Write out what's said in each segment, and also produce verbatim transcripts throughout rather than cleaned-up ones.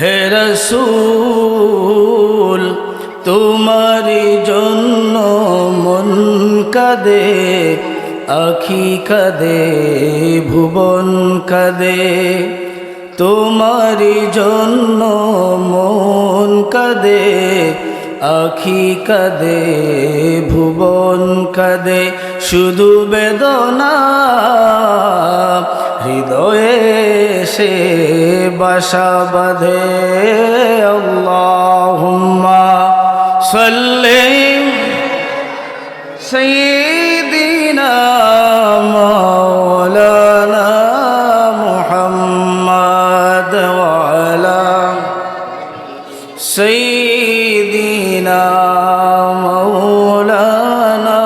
হে রসুল, তোমার জন্য মন কাঁদে, আখি কাঁদে, ভুবন কাঁদে। তোমার জন্য মন কাঁদে, আখি কাঁদে, ভুবন কাঁদে। শুধু বেদনা হৃদয়ে সে বাসা বাঁধে। আল্লাহুম্মা সাল্লি সাইয়্যিদিনা মাওলানা মুহাম্মদ ওয়া আলা সাইয়্যিদিনা মাওলানা।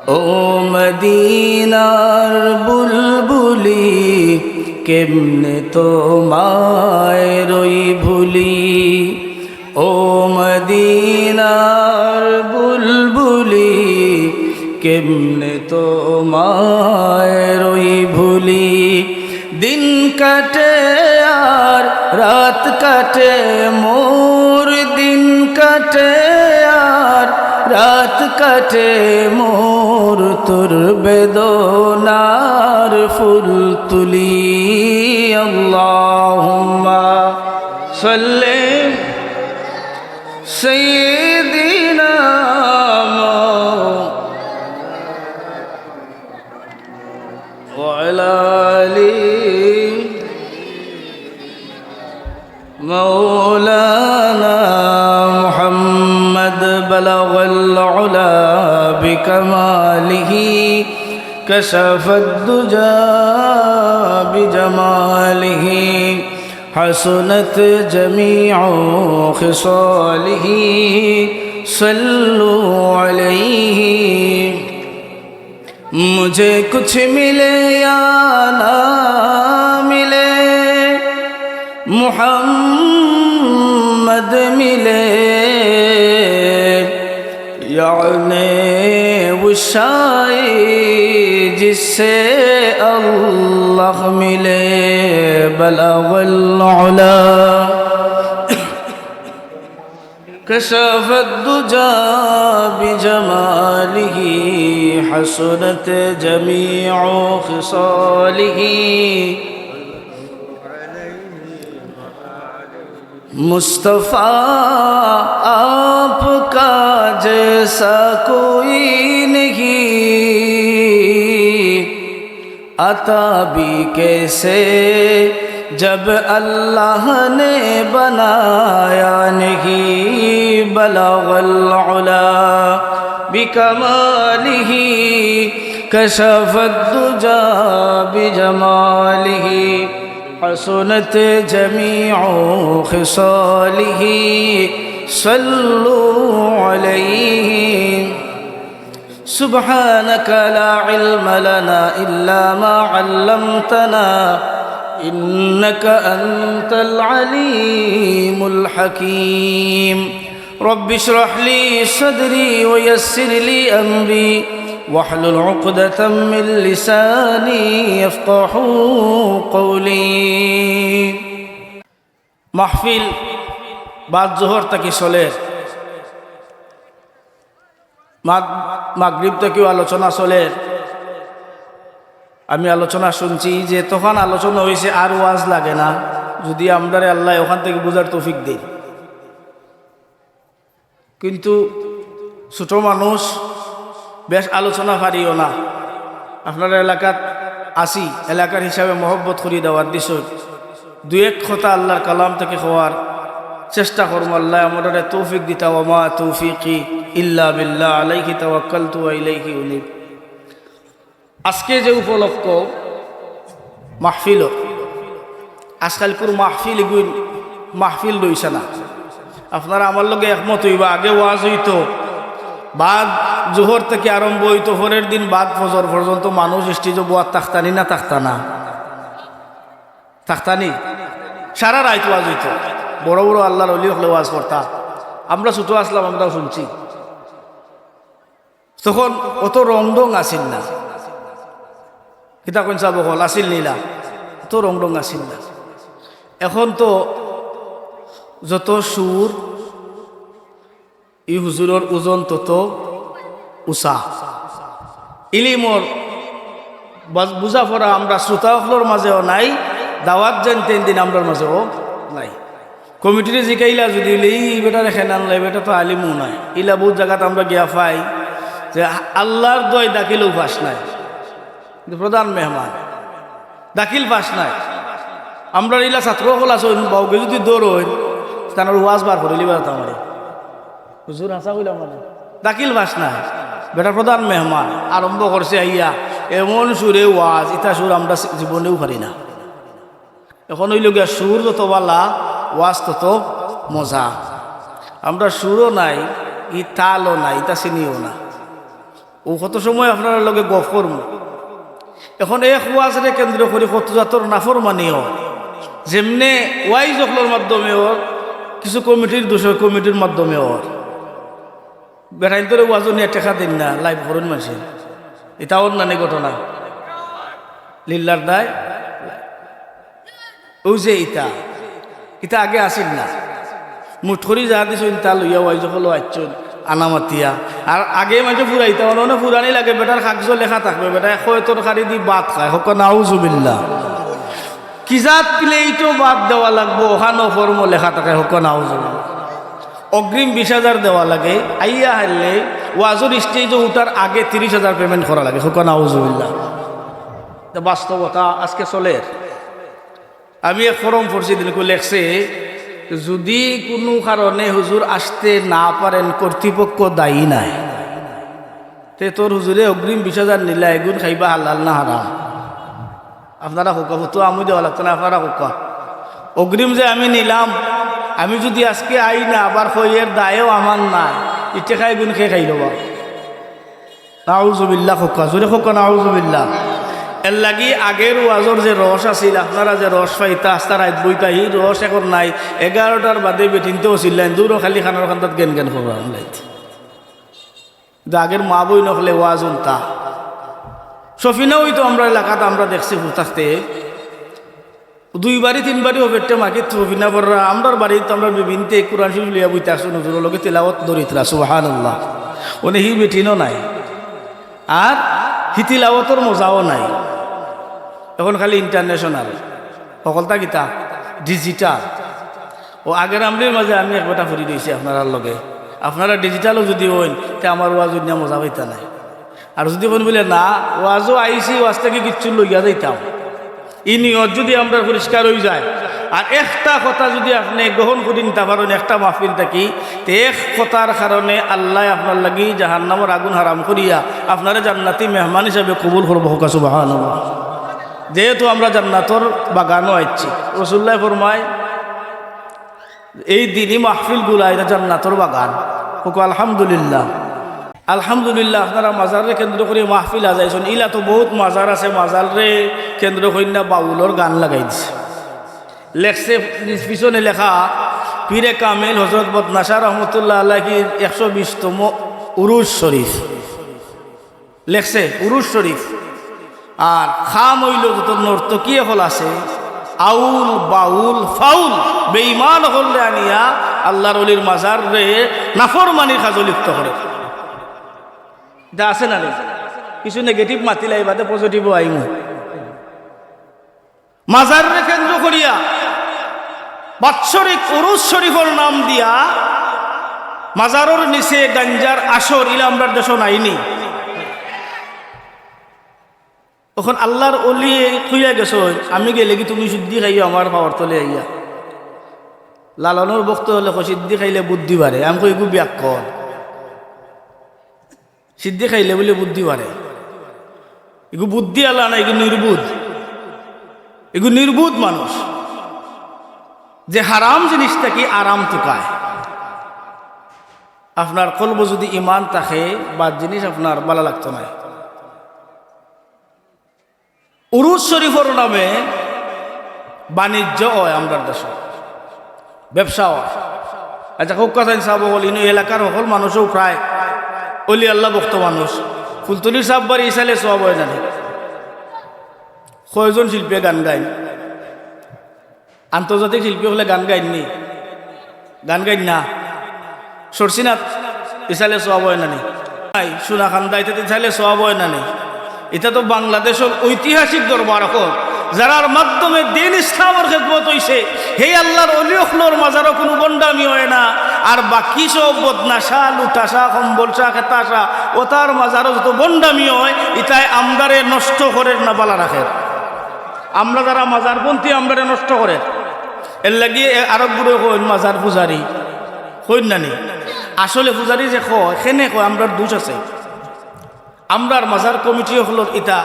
ও মদিনার বুলবুলি, কেমনে তোমায় রই ভুলি। ও মদিনার বুলবুলি, কেমনে তোমায় রই ভুলি। দিন কাটে আর রাত কাটে মোর, দিন কাটে আর রাত কাটে মোর, তোর বেদনার ফুল তুলি। আল্লাহুম্মা সাল্লি সাইয়্যিদিনা وعلى آل مولانا محمد. بلغ العلا بكماله، كشف الدجى بجماله، حسنت جميع خصاله، صلوا عليه. مجھے کچھ ملے یا نہ ملے، محمد ملے، یعنی وہ شاعر جس سے اللہ ملے. بلغ العلا، كشف الدجى بجماله، حسنت جميع خصاله. مصطفیٰ آپ کا جیسا کوئی نہیں، عطا بھی کیسے جب اللہ نے بنایا نہیں. بلغ العلا بکمالہ، کشف الدجی بجمالہ، حسنت جمیع خصالہ، صلوا علیہ. سبحانك لا علم لنا إلا ما علمتنا إنك أنت العليم الحكيم. رب اشرح لي صدري ويسر لي أمري واحلل عقدة من لساني يفقهوا قولي. মাহফিল বাদ জোহর থাকি চলের, মাগ-, মাগরিব থাকিও আলোচনা চলের। আমি আলোচনা শুনছি যে তখন আলোচনা হইছে, আর ওয়াজ লাগে না, যদি আমরারে আল্লায় ওখান থাকি বুঝার তৌফিক দেইন। কিন্তু ছোট মানুষ, বেশ আলোচনা পারিও না। আপনারার এলাকাত আছি, এলাকার হিসাবে মহব্বত করি দাওয়াত দিছইন। দুই এক কথা আল্লার কালাম থাকি কওয়ার চেষ্টা করমু, আল্লায় আমরারে তৌফিক দিতা। ওয়া মা তৌফিকি ইল্লা বিল্লাহ, আলাইহি তাওয়াক্কালতু ওয়া ইলাইহি উনীব। আজকে যে উপলক্ষ মাহফিল, আজকালকুর মাহফিল ইগুইন মাহফিল রইছে না। আপনারা আমার লগে একমত অইবা, আগে ওয়াজ অইতো, বাদ জোহর থাকি আরম্ভ অইতো, পরের দিন বাদ ফজর পর্যন্ত মানুষ স্টেজো বওয়াত থাকতা নি না থাকতা না? থাকতা নি? সারা রাইত ওয়াজ অইতো, বড় বড় আল্লার অলি অকলে ওয়াজ করতা। আমরা ছোট আছলাম, আমরাও শুনছি। তখন অত রং ঢং আছিল না। কিতা কইন সাব অকল, আছিল নি না? অত রং ঢং আছিল না। এখন তো যত সুর, ই হুজুরর ওজন তত উচা। ইলিমর বাজ-, বুঝাপড়া আমরা শ্রোতা অকলর মাজেও নাই, দাওয়াত যেন তেন দিন আমরার মাজেও নাই। কমিটিরে জিকাইলা যুদি, "ই বেটারে কেনে আনলা, ই বেটা তো আলিমও নায়।" ইলা বউত জাগাত আমরা গিয়া পাই যে আল্লার দোয়াই দাখিলও পাস নায়, কিন্তু প্রধান মেহমান। দাখিল পাস নায়। আমরার ইলা ছাত্র অকল আছে, বাউগে যুদি ধরইন, তানর ওয়াজ বার করিলিবা তামারে। হুজুর, হাছা কইলাম মানে। দাখিল পাস নায়। বেটা প্রধান মেহমান। আরম্ভ করছে আইয়া, এমন সুরে ওয়াজ, ইতা সুর আমরা জীবনেও পারি না। এখন অইলো গিয়া সুর যত বালা, ওয়াজ তত মজা। আমরার সুরও নাই, ই তালও নাই, ইতা চিনিও না। অউ কত সময় আপনারার লগে গফ করমু। এখন এক ওয়াজরে কেন্দ্র করি কত জাতর নাফরমানি অর। যেমনে ওয়াইজ অকলর মাধ্যমে অর, কিছু কমিটির দোষে কমিটির মাধ্যমে অর। বেটাইন্তরে ওয়াজো নিয়া টেকা দেইন না, live করইন মানষে। ইতা অর নানি ঘটনা। লিল্লার দায়। অউ যে ইতা, ইতা আগে আছিল না। মুঠ করি যা দিছইন তা লইয়া ওয়াইজ অকলও আইছইন আনামাতিয়া। আর আগে মানষে ফুরাইতা, অনো অনো ফুরানি লাগে, বেটার কাগজো লেখা থাকবে, বেটায় কয় তরকারি দি ভাত খায়, কউক্কা নাউজুবিল্লাহ। কি জাত প্লেটও ভাত দেওয়া লাগবো, অখানও ফর্মও লেখা থাকে, কউক্কা নাউজুবিল্লাহ। অগ্রিম বিশ হাজার দেওয়া লাগে, আইয়া হারলে ওয়াজর stage-ও উঠার আগে তিরিশ হাজার payment করা লাগে, কউক্কা নাউজুবিল্লাহ। ইতা বাস্তবতা আজকে চলের। আমি এক ফরম পড়ছি, দিনকু লেখছে, "যুদি কুনু কারণে হুজুর আসতে না পারেন, কর্তৃপক্ষ দায়ী নায়।" তে তোর হুজুরে অগ্রিম বিশ হাজার নিলা, এগুন খাইবা হালাল না হারাম? আপনারা কউক্কা, ফতুয়া আমি দেওয়া লাগতো না, আপনারা কউক্কা। অগ্রিম যে আমি নিলাম, আমি যুদি আজকে আই না, আবার কই এর দায়ও আমার নায়, ই টেকা এগুন কে খাইলো বা? নাউজুবিল্লাহ কউক্কা, জোরে কউক্কা নাউজুবিল্লাহ। এরলাগি আগের ওয়াজর যে রস আছিল, আপনারা যে রস পাইতা, আস্তা রাইত বইতা, ই রস এখন নাই। এগারোটার বাদে বেটিন্তে আছিল, লাইন দূরও খালি খানার খান্দাত গেন গেন করবা আমরা। কিন্তু আগের মা বইন অকলে ওয়াজ হুনতা। সফিনা অইতো আমরার এলাকাত আমরা দেখছি হুর থাকতে। দুইবারি তিনবারি অউ বেটে মাকে থুফিনা পড়রা, আমরার বাড়িত আমরার বিবিন্তে কোরআন শরীফ লইয়া বইতা আছে, হুজুরর লগে তিলাওত ধরিতরা, সুবহানাল্লাহ। অনে হি বেটিনও নাই। আর হি তিলাওতর মজাও নাই। এখন খালি international। হকলতা কিতা? Digital। অউ আগের আমলির মাজে আমি এক বেটা ফুরি রইছি আপনারার লগে। আপনারা digital-ও যুদি অইন, তে আমার ওয়াজ হুনিয়া মজা পাইতা নায়। আর যুদি কইন বুলে, "না, ওয়াজো আইছি, ওয়াজ থাকি কিচ্ছু লইয়া যাইতাম।" ই নিয়ত যুদি আমরার পরিষ্কার অইযায়, আর একটা কথা যুদি আপনে গ্রহণ করি নিতা পারইন একটা মাহফিল থাকি, তে এক কথার কারণে আল্লায় আপনার লাগি জাহান্নামর আগুন হারাম করিয়া আপনারে জান্নাতি মেহমান হিসাবে কবুল করবো। কউক্কা সুবহানাল্লাহ। যেহেতু আমরা জান্নাতর বাগানো আইছি, রাসুলুল্লায় ফরমায়, এই দিনই মাহফিলগুলা ইটা জান্নাতর বাগান। কউক্কা আলহামদুলিল্লাহ। আলহামদুলিল্লাহ, আপনারা মাজাররে কেন্দ্র করি মাহফিল আজাইছইন। ইলা তো বউত মাজার আছে, মাজাররে কেন্দ্র করি না বাউলর গান লাগাই দিছে। লেখছে, পিছনে লেখা, পীরে কামেল হজরত বদনাশা রহমতুল্লাহ আলাইহির একশো বিশতম উরুস শরীফ। লেখছে উরুস শরীফ। আর কাম অইলো যত নর্তকী অকল আছে, আউল, বাউল, ফাউল, বেঈমান অকলরে আনিয়া আল্লার অলির মাজাররে নাফরমানির কাজো লিপ্ত করে। ইটা আছে না নি? কিছু negative মাতিলাই, বাদে positive-ও আইমু। মাজাররে কেন্দ্র করিয়া বাৎসরিক উরুস শরীফর নাম দিয়া মাজারর নিচে গাঞ্জার আসর, ইলা আমরার দেশো নাই নি। অখন আল্লার অলি কইয়া গেছইন, "আমি গেলেগি তুমি সিদ্ধি খাইও আমার পাওর তলে আইয়া।" লালনর ভক্ত অকলে কয়, "সিদ্ধি খাইলে বুদ্ধি বাড়ে।" আমি কই, "ইগু বিয়াক্কল।" সিদ্ধি খাইলে বুলে বুদ্ধি বাড়ে। ইগু বুদ্ধি আলা না, ইগু নির্বুধ। ইগু নির্বুধ মানুষ, যে হারাম জিনিস থাকি আরাম তুকায়। আপনার কলবো যুদি ইমান থাকে, বাদ জিনিস আপনার বালা লাগতো নায়। উরুস শরীফর নামে বাণিজ্য অয় আমরার দেশো, ব্যবসা অয়। আচ্ছা, কউক্কা চাইন সাব অকল, ইনো এলাকার হকল মানুষও প্রায় অলি আল্লাহ ভক্ত মানুষ। ফুলতলির সাব বাড়ি ইসালে সওয়াব অয় জানি। কয়জন শিল্পীয়ে গান গাইন? আন্তর্জাতিক শিল্পী অকলে গান গাইননি? গান গাইন না? শর্ষিনাথ ইসালে সওয়াব অয় না নি? নাই, সোনাকান্দা ইতাত ইসালে সওয়াব অয় না নি? ইতা তো বাংলাদেশর ঐতিহাসিক দরবার অকল, যারার মাধ্যমে দ্বীন ইসলামর খেদমত অইছে, হেই আল্লার অলি অকলর মাজারো কুনু ভন্ডামি অয় না। আর বাকি সব বদনাশা, লুটাশা, কম্বলশা, খেতাশা, অতার মাজারো যত ভন্ডামি অয়, ইতায় আমরারে নষ্ট করের না বালা রাখের? আমরা যারা মাজারপন্থী, আমরারে নষ্ট করের। এরলাগি এ-, আরক গুরে কইন মাজার পূজারি, কইন না নি? আসলে পূজারি যে কয়, কেনে কয়, আমরার দোষ আছে। আমরার মাজার কমিটি অকলর ইতা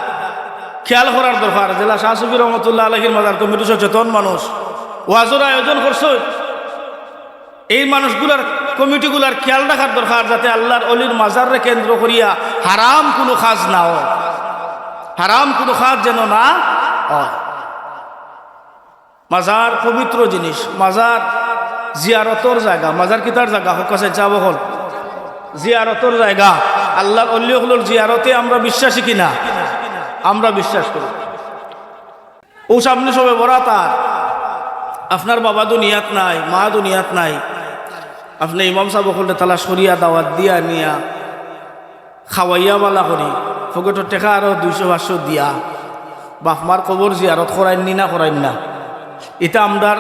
খিয়াল করার দরকার। যেলা শাহ সুফি রহমতুল্লাহ আলাইহির মাজার কমিটি সচেতন মানুষ, ওয়াজর আয়োজন করছইন, এই মানুষগুলার, কমিটিগুলার খিয়াল রাখার দরকার, যাতে আল্লার অলির মাজাররে কেন্দ্র করিয়া হারাম কুনু কাজ না অয়, হারাম কুনু কাজ যেন না অয়। মাজার পবিত্র জিনিস, মাজার জিয়ারতর জাগা। মাজার কিতার জাগা? হক আছে, চাব হল জিয়ারতর জাগা। আল্লার অলি অকলর জিয়ারতে আমরা বিশ্বাসী কিনা? আমরা বিশ্বাস করি। অউ সামনে শবে বরাত, আর আপনার বাবা দুনিয়াত নাই, মা দুনিয়াত নাই, আপনে ইমাম সাব অকলরে তালাশ করিয়া দাওয়াত দিয়া নিয়া খাওয়াইয়া বালা করি, পকেটর টেকা আরো দুইশো পাঁচশো দিয়া বাপ মার কবর জিয়ারত করাইন নি না করাইন না? ইতা আমরার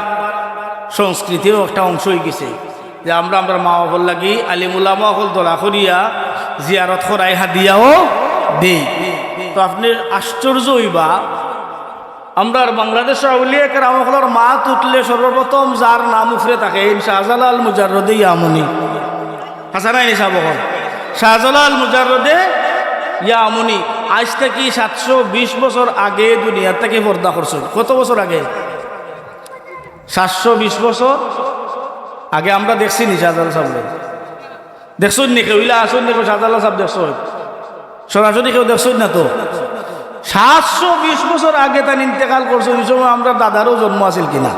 সংস্কৃতিরও একটা অংশ অইগেছে যে আমরা আমরার মা বাপর লাগি আলিম উলামা অকল দোয়া করিয়া জিয়ারত করাই, হাদিয়াও দেই। তো আপনে আশ্চর্য অইবা, আমরার বাংলাদেশো আউলিয়া কেরাম অকলর মাত উঠলে সর্বপ্রথম যার নাম উফরে থাকে, এইন শাহজালাল মুজাররদে ইয়ামনি। হাছা নায় নি সাব অকল? শাহজালাল মুজাররদে ইয়ামনি। আইজ থাকি সাতশো বিশ বছর আগে দুনিয়ার থাকি পর্দা করছইন। কত বছর আগে? সাতশো বিশ বছর আগে। আমরা দেখছি নি শাহজালাল সাবরে? দেখছইন নি কেউ? ইলা আছইন নি কেউ শাহজালাল সাব দেখছইন? সরাসরি কেউ দেখছইন না তো। সাতশো বিশ বছর আগে তান ইন্তেকাল করছইন, ই সময় আমরার দাদারও জন্ম আছিল কিনা,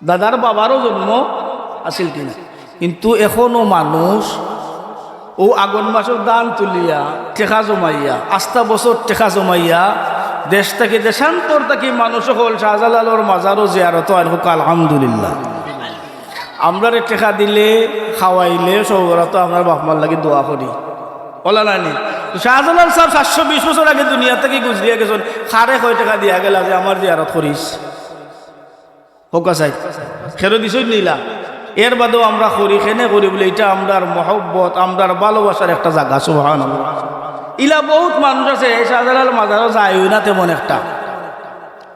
দাদার বাবারও জন্ম আছিল কিনা। কিন্তু এখনো মানুষ অউ আগন মাসর ধান তুলিয়া, টেকা জমাইয়া, আস্তা বছর টেকা জমাইয়া, দেশ থাকি, দেশান্তর থাকি মানুষ অকল শাহজালালর মাজারো জিয়ারতো আইন। হক আলহামদুলিল্লাহ। আমরারে টেকা দিলে, খাওয়াইলে, সবরাতো আমরার বাপ মার লাগি দোয়া করি। অলা নায় নি? শাহজালাল সাব সাতশো বিশ বছর আগে দুনিয়া থাকি গুজরিয়া গেছইন, কারে কয় টেকা দিয়া গেলা যে আমার জিয়ারত করিস? হক আছে, কেউরে দিছইন নি ইলা? এর বাদেও আমরা করি, কেনে করি বুলে, ইটা আমরার মহব্বত, আমরার ভালোবাসার একটা জাগা। সুবহানাল্লাহ। ইলা বউত মানুষ আছে, শাহজালাল মাজারো যায়ও না তেমন একটা,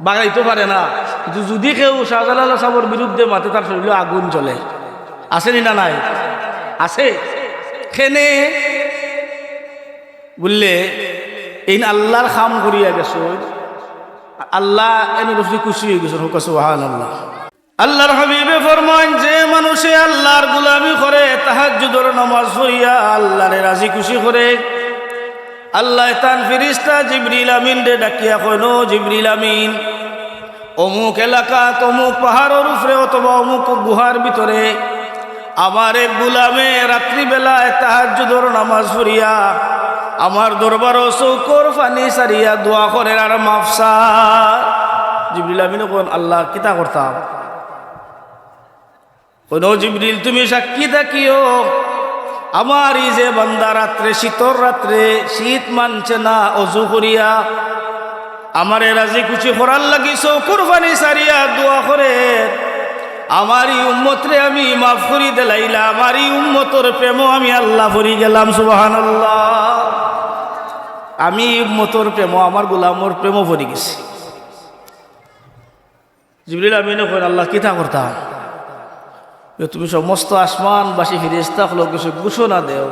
বাগাইতো পারে না। কিন্তু যুদি কেউ শাহজালাল সাবর বিরুদ্ধে মাতে, তার শরীলো আগুন জ্বলে। আছে নি না নাই? আছে। কেনে বুললে, এইন আল্লার কাম করিয়া গেছইন, আল্লা এনর উপরে খুশি অইগেছইন। হক সুবহানাল্লাহ। আল্লার হাবিবে ফরমাইন, যে মানুষে আল্লার গুলামি করে, তাহাজ্জুদর নামাজ পড়িয়া আল্লারে রাজি খুশি করে, আল্লায় তান ফিরিস্তা জিবরিল আমিনরে ডাকিয়া কইন, "ও জিবরিল আমিন, অমুক এলাকাত, অমুক পাহাড়র উপরে অথবা অমুক গুহার ভিতরে আমার এক গুলামে রাত্রিবেলায় তাহাজ্জুদর নামাজ পড়িয়া আমার দরবারো চউখর পানি ছাড়িয়া দোয়া করের আর মাফ চায়।" জিবরিল আমিনে কইন, "আল্লা, কিতা করতাম?" কইন, "ও জিবরিল, তুমি সাক্ষী থাকিও, আমার ই যে বান্দা রাত্রে, শীতর রাত্রে, শীত মানছে না, অজু করিয়া আমারে রাজি খুশি করার লাগি চউখর পানি ছাড়িয়া দোয়া করের, আমার ই উম্মতরে আমি মাফ করি দিলাইলাম, আমার ই উম্মতর প্রেমো আমি আল্লা পড়ি গেলাম।" সুবহানাল্লাহ। আমি ই উম্মতর প্রেমো, আমার গুলামর প্রেমো পড়ি গেছি। জিবরিল আমিনে কইন, "আল্লা, কিতা করতাম?" যে, "তুমি সমস্ত আসমানবাসী ফিরিস্তা অকলরে কিছু ঘোষণা দেও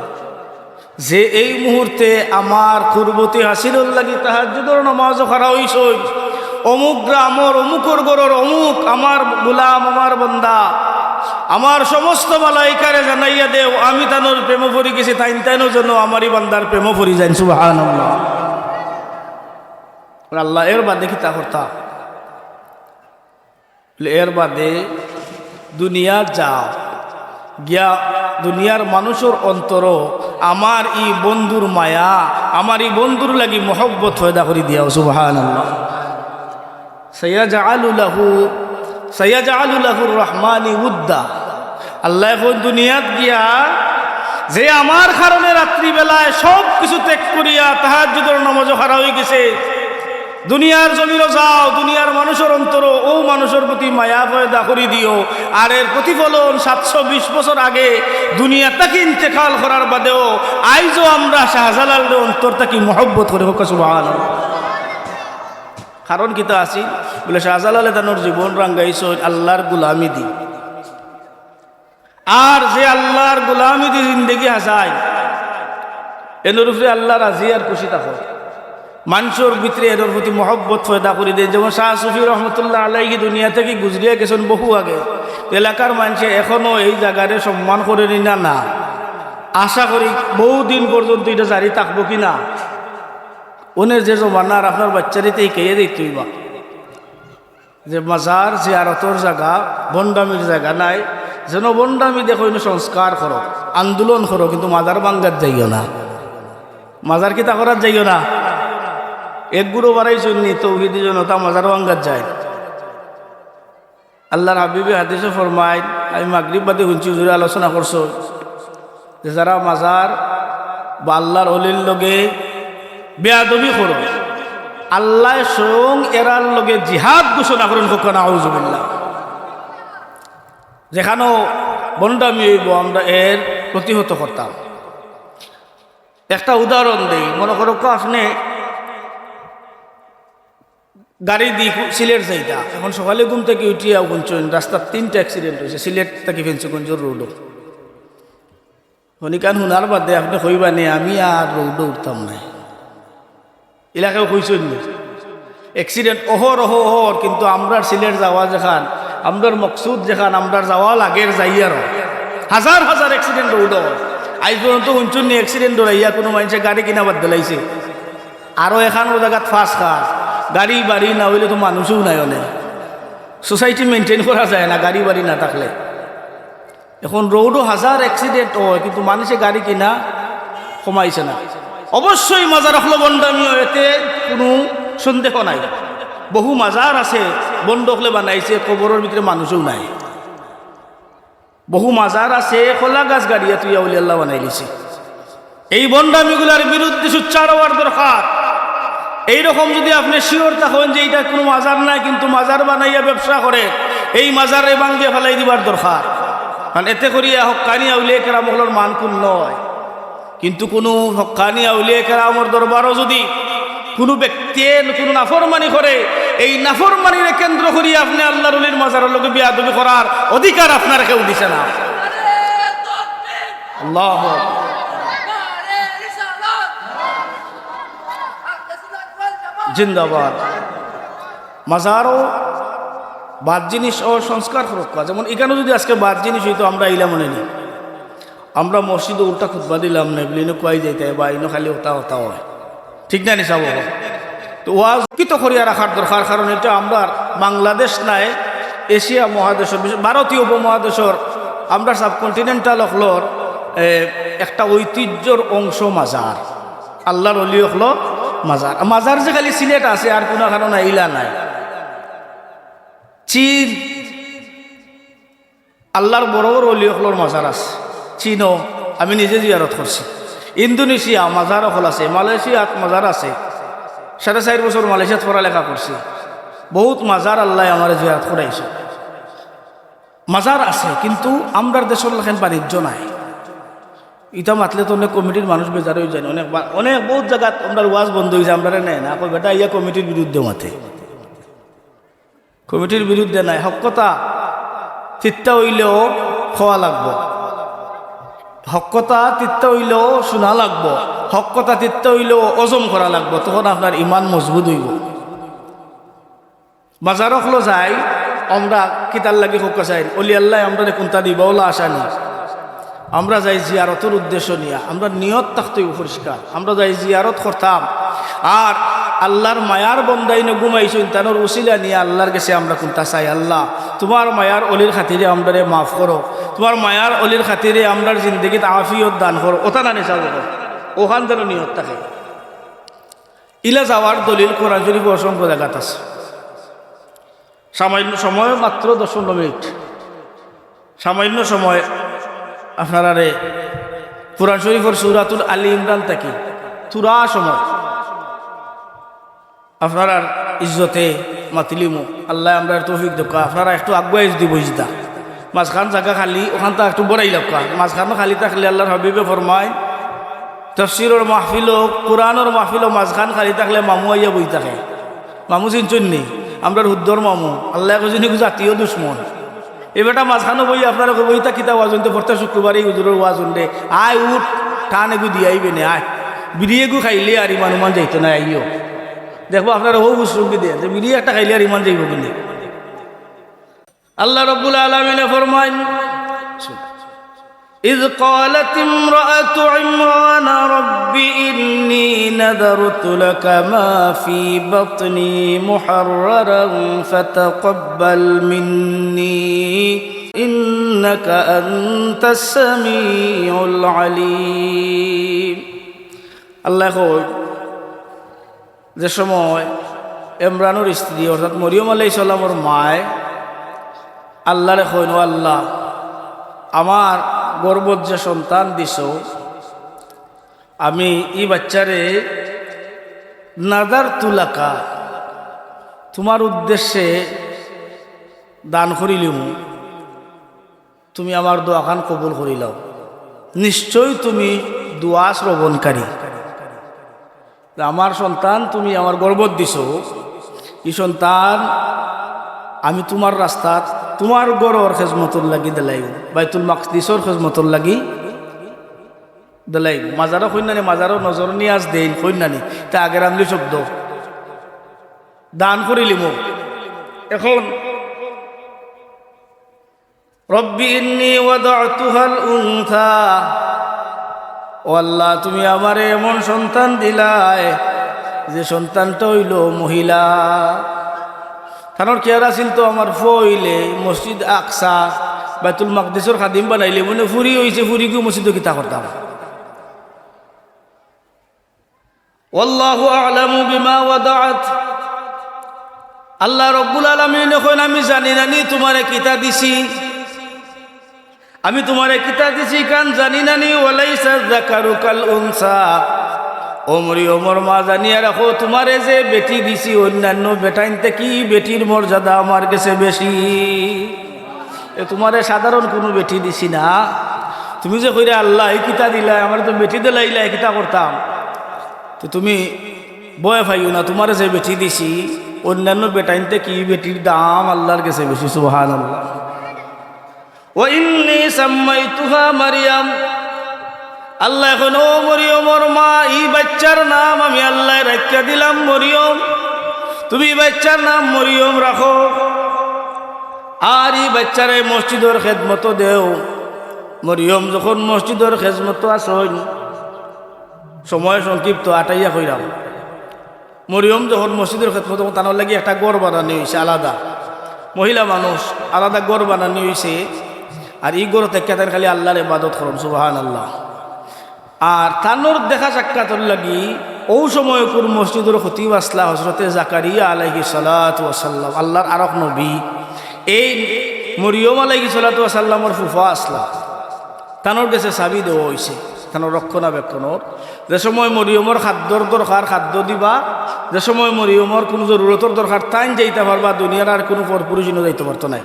যে এই মুহূর্তে আমার কুরবতি হাসিলর লাগি তাহাজ্জুদর নামাজো খাড়া অইছইন, অমুক গ্রামর, অমুকর ঘরর অমুক আমার গুলাম, আমার বান্দা, আমার সমস্ত মালাইকারে জানাইয়া দেও, আমি তানর প্রেমো পড়ি গেছি, তাইন তাইনও যেন আমার ই বান্দার প্রেমো পড়ি যাইন।" সুবহানাল্লাহ। আল্লা, এর বাদে কিতা করতাম? বলে, এর বাদে দুনিয়াত যাও, গিয়া দুনিয়ার মানুষর অন্তরো আমার ই বন্ধুর মায়া, আমার ই বন্ধুর লাগি মহব্বত পয়দা করি দিয়াও। সুবহানাল্লাহ। সায়াজআলু লাহু, সায়াজআলু লাহুর রহমানি উদ্দা। আল্লায় কইন দুনিয়াত গিয়া যে আমার কারণে রাত্রিবেলায় সব কিছু ত্যাগ করিয়া তাহাজ্জুদর নামাজো খাড়া অইগেছে, দুনিয়ার জমিনো যাও, দুনিয়ার মানুষর অন্তরো অউ মানুষর প্রতি মায়া পয়দা করি দিও, আর এর প্রতিফলন সাতশো বিশ বছর আগে দুনিয়া থাকি ইন্তেকাল করার বাদেও আইজও আমরা শাহজালালরে অন্তর থাকি মহব্বত করি। কউক্কা সুবহানাল্লাহ। কারণ কিতা আছিল? বলে, শাহজালালে তানর জীবন রাঙ্গাইছইন আল্লার গুলামিদি। আর যে আল্লার গুলামিদি জিন্দেগি হাছায়, এনর উপরে আল্লা রাজি আর খুশি থাকইন। মানষর ভিতরে এনর প্রতি মহব্বত পয়দা করি দেইন। যেমন শাহ সুফি রহমতুল্লাহ আলাইহি দুনিয়া থাকি গুজরিয়া গেছইন বহু আগে, এলাকার মানষে এখনো এই জাগারে সম্মান করেনি না? না। আশা করি বহু দিন পর্যন্ত ইটা জারি থাকবো কি না? অনে যে জমানার আপনার বাইচ্চারে ইতা হিকাইয়া দিতে অইবা যে মাজার জিয়ারতর জাগা, ভন্ডামির জাগা নায়। যেন ভন্ডামি দেখো, ইনো সংস্কার করো, আন্দোলন করো, কিন্তু মাজার ভাঙ্গাত যাইও না। মাজার কিতা করাত যাইও না। এক গুরু বাড়াইছইন নি তৌহিদি জনতা মাজার ভাঙ্গাত যায়। আল্লার হাবিবে হাদিসো ফরমাইন, আমি মাগরিব বাদে হুনছি হুজুরে আলোচনা করছইন যে যারা মাজার বা আল্লার অলির লগে বেয়াদবি করো, আল্লায় স্বয়ং এরার লগে জিহাদ ঘোষণা করইন। কউক্কা নাউজুবিল্লাহ। যেখানো ভন্ডামি অইবো আমরা এর প্রতিহত করতাম। একটা উদাহরণ দেই, মনো করউক্কা আপনে গাড়িদি কু-, সিলেট যাইতা। এখন সকালে ঘুম থাকি উঠিয়া হুনছইন রাস্তাত তিনটা accident অইছে সিলেট থাকি ফেঞ্চুগঞ্জর রোডো। হনিকান হুনার বাদে আপনে কইবা নি, "আমি আর রোডো উঠতাম নায়।" ইলা কেউ কইছইন নি? Accident অহর, অহর, অহর, কিন্তু আমরার সিলেট যাওয়া যেখান, আমরার মকসুদ যেখান, আমরার যাওয়া লাগের যাইয়ারও। হাজার হাজার accident রোডো। আইজ পর্যন্ত হুনছইন নি accident ডরাইয়া কুনু মানষে গাড়ি কিনা বাদ দিলাইছে? আরো এখানো জাগাত ফাঁস খাস, গাড়ি বাড়ি না অইলে তো মানুষও নাই অনে। Society maintain করা যায় না গাড়ি বাড়ি না থাকলে। এখন রোডো হাজার accident অয়, কিন্তু মানষে গাড়ি কিনা কমাইছে না। অবশ্যই মাজার অকলো ভন্ডামি অয়, এতে কুনু সন্দেহ নাই। বহু মাজার আছে ভন্ড অকলে বানাইছে, কবরর ভিতরে মানুষও নাই। বহু মাজার আছে কলা গাছ গাড়িয়া থুইয়া অলি আল্লা বানাইলিছে। এই ভন্ডামিগুলার বিরুদ্ধে সোচ্চার অওয়ার দরকার। এইরকম যুদি আপনে sure থাকইন যে ইটা কুনু মাজার নায়, কিন্তু মাজার বানাইয়া ব্যবসা করে, এই মাজাররে ভাঙ্গিয়া ফালাই দিবার দরকার। কারণ এতে করিয়া হক্কানি আউলিয়া কেরাম অকলর মান ক্ষুণ্ণ অয়। কিন্তু কুনু হক্কানি আউলিয়া কেরামর দরবারো যুদি কুনু ব্যক্তিয়ে কুনু নাফরমানি করে, এই নাফরমানিরে কেন্দ্র করি আপনে আল্লার অলির মাজারর লগে বেয়াদবি করার অধিকার আপনারে কেউ দিছে না। আল্লাহু আকবার। জিন্দাবাদ। মাজারও বাদ জিনিস অ সংস্কার করউক্কা। যেমন ইখানো যুদি আজকে বাদ জিনিস অইতো, আমরা আইলাম অনে নি। আমরা মসজিদো উল্টা খুতবা দিলাম না, বলে ইনো কওয়াই যাইতা, বা ইনো খালি অতা অতা অয়। ঠিক না নি সাব? তো ওয়াজ কিতা করিয়া রাখার দরকার, কারণ ইটা আমরার বাংলাদেশ নায়, এশিয়া মহাদেশর, বিশেষ ভারতীয় উপমহাদেশর, আমরার subcontinental অকলর, এ, একটা ঐতিহ্যর অংশ মাজার। আল্লার অলি অকলর মাজার। মাজার যে খালি সিলেট আছে, আর কুনু কারণ ইলা নাই। চীন আল্লার বড় বড় অলি অকলর মাজার আছে। চীনো আমি নিজে জিয়ারত করছি। ইন্দোনেশিয়া মাজার অকল আছে, মালয়েশিয়াত মাজার আছে। সাড়ে চাইর বছর মালয়েশিয়াত পড়ালেখা করছি। বহুত মাজার আল্লায় আমারে জিয়ারত করাইছে। মাজার আছে, কিন্তু আমরার দেশর লাখান বাণিজ্য নাই। ইটা মাতলে তো অনেক কমিটির মানুষ বেজার অইযাইন। অনেক বা-, অনেক বহুত জাগাত আমরার ওয়াজ বন্ধ অইযায়, আমরারে নেয় না। কয়, "বেটা, ইয়া কমিটির বিরুদ্ধে মাতে।" কমিটির বিরুদ্ধে নায়, হক কথা তিতা অইলেও কওয়া লাগবো, হক কথা তিতা অইলেও শুনা লাগবো, হক কথা তিতা অইলেও হজম করা লাগবো, তখন আপনার ইমান মজবুত অইবো। মাজার অকলো যাই, আমরা কিতার লাগি কউক্কা চাই, অলি আল্লায় আমরারে কুন্তা দিবা, অলা আশা নি। আমরা যাই জিয়ারতর উদ্দেশ্য নিয়া, আমরার নিয়ত থাকতে অইবো পরিষ্কার। আমরা যাই জিয়ারত করতাম, আর আল্লার মায়ার বন্দা ইনো ঘুমাইছইন, তানর উসিলা নিয়া আল্লার গেছে আমরা কুন্তা চাই, "আল্লা, তুমার মায়ার অলির খাতিরে আমরারে মাফ করো, তুমার মায়ার অলির খাতিরে আমরার জিন্দেগিত আফিয়ত দান করো।" অতা না নি সাব? অখান যেন নিয়ত থাকে। ইলা যাওয়ার দলিল কোরআন শরীফো অসংখ্য জাগাত আছে। সামান্য সময়, মাত্র দশ পনেরো মিনিট, সামান্য সময় আপনারারে কোরআন শরীফর সূরাতুল আলী ইমরান থাকি থুড়া সময় আপনারার ইজ্জতে মাতিলিমু। আল্লায় আমরারে তৌফিক দেউক্কা। আপনারা একটু আগুয়াই যুদি বইযিতা, মাঝখান জাগা খালি, অখানতা একটু বড়াই লাউক্কা। মাঝখান খালি থাকলে আল্লার হাবিবে ফরমাইন, তফসিরর মাহফিলো, কোরআনর মাহফিলো মাঝখান খালি থাকলে মামু আইয়া বই থাকে। মামু চিনছইন নি? আমরার হুদ্দর মামু। আল্লায় কইছইন, ইগু জাতীয় দুশমন। এ বেটা মাঝখানো বই আপনারে কইবো, "ইতা কিতা ওয়াজ অইন? তে প্রত্যেক শুক্রবারে ই হুজুরর ওয়াজ অইন রে। আয় উঠ, টান এগু দিয়া আইবে নে, আয়। বিড়ি এগু খাইলে আর ইমান উমান যাইতো নায়, আইও।" দেখবো আপনারে হউ বুঝছইন কি দে, যে বিড়ি একটা খাইলে আর ইমান যাইবো কি নি? আল্লাহ রাব্বুল আলামিনে ফরমাইন, إذ قالت امرأة عمران رب إني نذرت لك ما في بطني محررا فتقبل مني إنك أنت السميع العليم। আল্লায় কইন, যে সময় ইমরানর স্ত্রী অর্থাৎ মরিয়ম আলাইহিস সালামর মায় আল্লারে কইন, "ও আল্লাহ, আমার গর্ভত যে সন্তান দিছো, আমি ই বাচ্চারে নাযারতু লাকা, তুমার উদ্দেশ্যে দান করিলিমু, তুমি আমার দোয়াখান কবুল করিলাও, নিশ্চয় তুমি দোয়া শ্রবণকারী।" যে আমার সন্তান তুমি আমার গর্ভত দিছো, ই সন্তান আমি তুমার রাস্তাত, তুমার ঘরর খেজমতর লাগি দিলাইমু, বাইতুল মাকদিসর খেজমতর লাগি দিলাইমু। মাজারো কইন না নি, মাজারো নজর নিয়াজ দেইন কইন না নি, তা আগের আমলি শব্দ, দান করিলিমু। এখন রব্বি ইন্নী ওয়াদাতুহাল উনসা। ও আল্লাহ, তুমি আমারে এমন সন্তান দিলায় যে সন্তানটা অইলো মহিলা। তানর খেয়াল আছিল তো আমার ফুয়া অইলে মসজিদ আকসা, বাইতুল মাকদিসর খাদিম বানাইলে মনে ফুরি অইছে, ফুরিগু মসজিদো কিতা করতাম। ওয়াল্লাহু আ'লামু বিমা ওয়াদাআত। আল্লাহ রাব্বুল আলামিনে কইন, "আমি জানি না নি তুমারে কিতা দিছি, আমি তুমারে কিতা দিছি, ইখান জানি না নি।" ওয়ালাইসা যাকারু কাল উনসা। ও মরিয়মর মা, জানিয়া রাখো, তুমারে যে বেটি দিছি, অইন্যান্য বেটাইন থাকি বেটির মর্যাদা আমার গেছে বেশি। এ তুমারে সাধারণ কুনু বেটি দিছি না। তুমি যে কইরায়, "আল্লাহ, ই কিতা দিলায়, আমারে তো বেটি দিলাইলায়, কিতা করতাম?" তো তুমি ভয় পাইও না, তুমারে যে বেটি দিছি, অইন্যান্য বেটাইন থাকি ই বেটির দাম আল্লার গেছে বেশি। সুবহানাল্লাহ। "ওয়া ইন্নী সাম্মাইতুহা মারিয়াম।" আল্লায় কইন, "ও মরিয়মর মা, ই বাইচ্চার নাম আমি আল্লায় রাখিয়া দিলাম মরিয়ম। তুমি ই বাইচ্চার নাম মরিয়ম রাখো, আর ই বাইচ্চারে মসজিদর খেজমতো দেও।" মরিয়ম যখন মসজিদর খেজমতো আছইন, সময় সংক্ষিপ্ত, আটাইয়া কইরাম, মরিয়ম যখন মসজিদর খেজমতো, তখন তানর লাগি একটা ঘর বানানি অইছে আলাদা। মহিলা মানুষ, আলাদা ঘর বানানি অইছে। আর ই ঘরো থাকিয়া তাইন খালি আল্লার ইবাদত করইন, সুবহানাল্লাহ। আর তানর দেখা সাক্ষাতর লাগি অউ সময়কুর মসজিদর খতিব আছলা হজরতে জাকারিয়া আলাইহিস সালাতু ওয়াস সালাম, আল্লার আরক নবী। এই মরিয়ম আলাইহিস সালাতু ওয়াস সালামর ফুফা আছলা। তানর গেছে চাবি দেওয়া অইছে, তানর রক্ষণাবেক্ষণর। যে সময় মরিয়মর খাদ্যর দরকার, খাদ্য দিবা, যে সময় মরিয়মর কুনু জরুরতর দরকার, তাইন যাইতা পারবা, দুনিয়ার আর কুনু পরপুরুষ ইনো যাইতো পারতো নায়।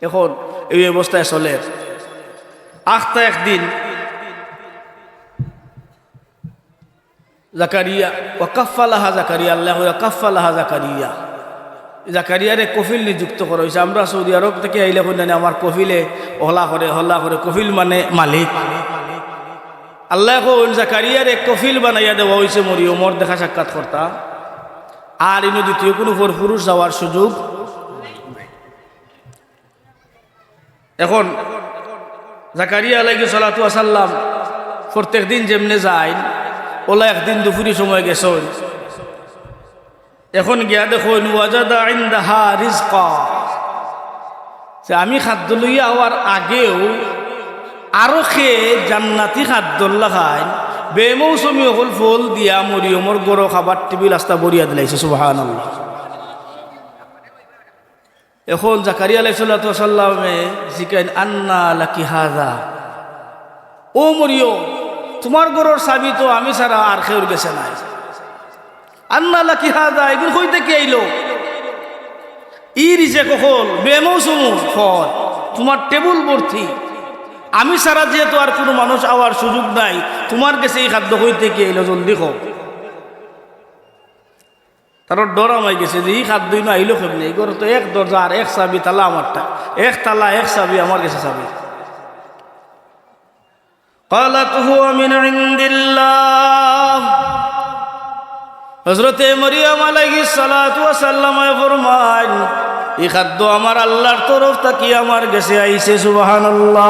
এখন এই অবস্থায় চলের। আখতা একদিন জাকারিয়া, ওয়া কাফফালাহা জাকারিয়া, আল্লায় কইরা কাফফালাহা জাকারিয়া। জাকারিয়ারে কফিল নিযুক্ত করা অইছে। আমরা সৌদি আরব থাকি আইলে কইন না নি, "আমার কফিলে হলা করে, হলা করে।" কফিল মানে মালিক। আল্লায় কইন, "জাকারিয়ারে কফিল বানাইয়া দেওয়া অইছে মরিয়মর দেখা সাক্ষাৎ করতা, আর ইনো দ্বিতীয় কুনু পরপুরুষ যাওয়ার সুযোগ।" এখন জাকারিয়া আলাইহিস সালাতু ওয়াস সালাম প্রত্যেক দিন যেমনে যাইন, অলা একদিন দুপুরি সময় গেছইন। এখন গিয়া দেখইন, ওয়াজাদা ইনদাহা রিজকা, যে আমি খাদ্য লইয়া আওয়ার আগেউ আরো কে জান্নাতি খাদ্যর লাখান বেমৌসুমি অকল ফল দিয়া মরিয়মর ঘরো খাবার টেবিল আস্তা ভরিয়া দিলাইছে। সুবহানাল্লাহ। এখন জাকারিয়া আলাইহিস সালাতু ওয়াস সালামে জিকাইন, "আন্না লাকি হাযা?" ও মরিয়ম, তুমার ঘরর চাবি তো আমি ছাড়া আর কেউর গেছে নাই। "আন্না লাকি হাযা?" ইগুন কই থাকি আইলো? ই রিজেক অকল বেমৌসুম ফল, তুমার টেবুল ভর্তি। আমি ছাড়া যেহেতু আর কুনু মানুষ আওয়ার সুযোগ নাই, তুমার গেছে ই খাদ্য কই থাকি আইলো? জলদি কও। তারার ডর হামাই গেছে যে ই খাদ্য ইনো আইলো কেমনে? ই ঘরো তো এক দরজা আর এক চাবি, তালা আমারটা, এক তালা এক চাবি, আমার গেছে চাবি। قالت هو من عند الله। হযরতে মরিয়ম আলাইহিস সালাতু ওয়াস সালামে ফরমাইন, "ই খাদ্য আমার আল্লার তরফ থাকি আমার গেছে আইছে।" সুবহানাল্লাহ।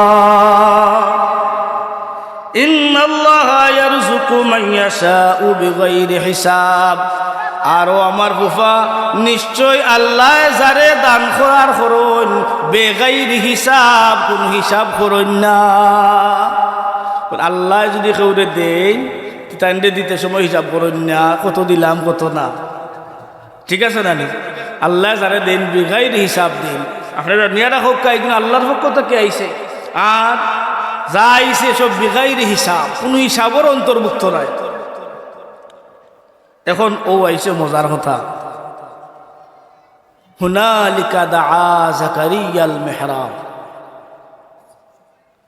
ইন্নাল্লাহা ইয়ারযুকু মান ইয়াশাউ বিগাইরি হিসাব। আর ও আমার ফুফা, নিশ্চয় আল্লায় যারে দান করার করইন, বেগাইরি হিসাব, কুনু হিসাব করইন না। আল্লায় যুদি কেউরে দেইন, তে তাইনরে দিতে সময় হিসাব করইন না, কত দিলাম, কত না। ঠিক আছে না নি? আল্লায় যারে দেইন, বেগাইরি হিসাব দেইন। আপনারা জানিয়া রাখউক্কা, ইগুন আল্লার পক্ষ থাকি আইছে। আর যা আইছে সব বেগাইরি হিসাব, কুনু হিসাবর অন্তর্ভুক্ত নায়। এখন অউ আইছে মজার কথা। হুনালিকা দাআ জাকারিয়াল মিহরাব।